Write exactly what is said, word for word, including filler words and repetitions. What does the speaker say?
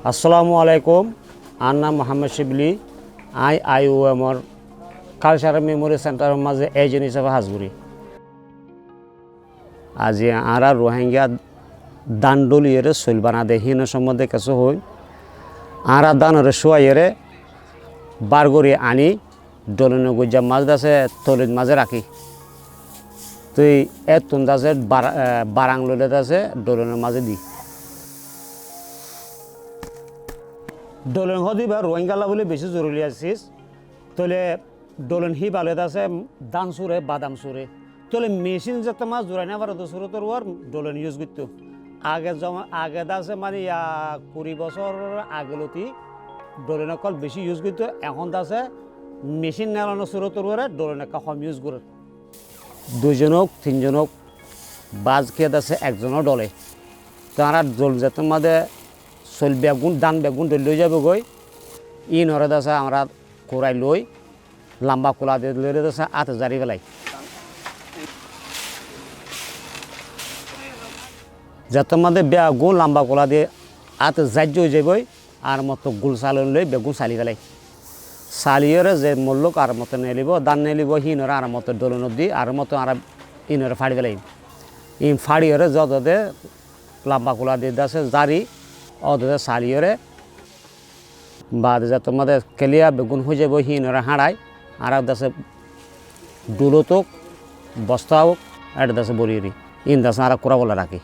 Assalamu alaikum, añár nam Muhammad Shibli, añí I O M or Cultural Memory Center or mazé agent hísabe ham gorí. Aijja añára Ruáingga dán dóliyoré soil banade híinor sombonde kessú hoóim. Añára dánore cúaiyóre bar gorí aní dholinor goijjar mazé de asé, tolit mazé rakí. Tui ettun de asé bar-, e, barang loile de asé dholinor mazé di. Dholin hoóde íba Ruáinggalla bóli bicí zoruri asé. Tóile dholin híba loile de asé dán súre, badam súre. Tóile mecin zettót mazé zurai no fare de súrotor uore dholin use goittó. Age zoma-, age de asé mane ya kuri bosór age lóti dholin ókkol bicí use goittó. Ehón de asé mecin neelonor súrotor uore dholin ekka hom use gorér. Dui zon ók, tin zon ók, bas kiyé de asé ek zon ó dhole. Te añára dholin zettót mazé soil beggún, dán beggún dholi loi zaibói goi, híinoré de asé añára kurai loi, lamba kula di loi de asé áte zari félai. Zettót mazé beggún lamba kula di áte zaijja ói zaibói, ar motto gul salon loi beggún sali félai. Saliyóre ze mulluk ar motto neelibo, dán neelibo, híinoré ar motto dholinot di, ar motto añára híinoré fáçi félai. Híin fáçiyóre zodode lamba kula di de asé zari, ódode saliyóre, baade zettót mazé keliya beggún ói zaibói, híinoré háñçai, añára de asé dhulot ók, bosta ók, éçe de asé bóri eri. Híin de asé añára kura bolla rakí.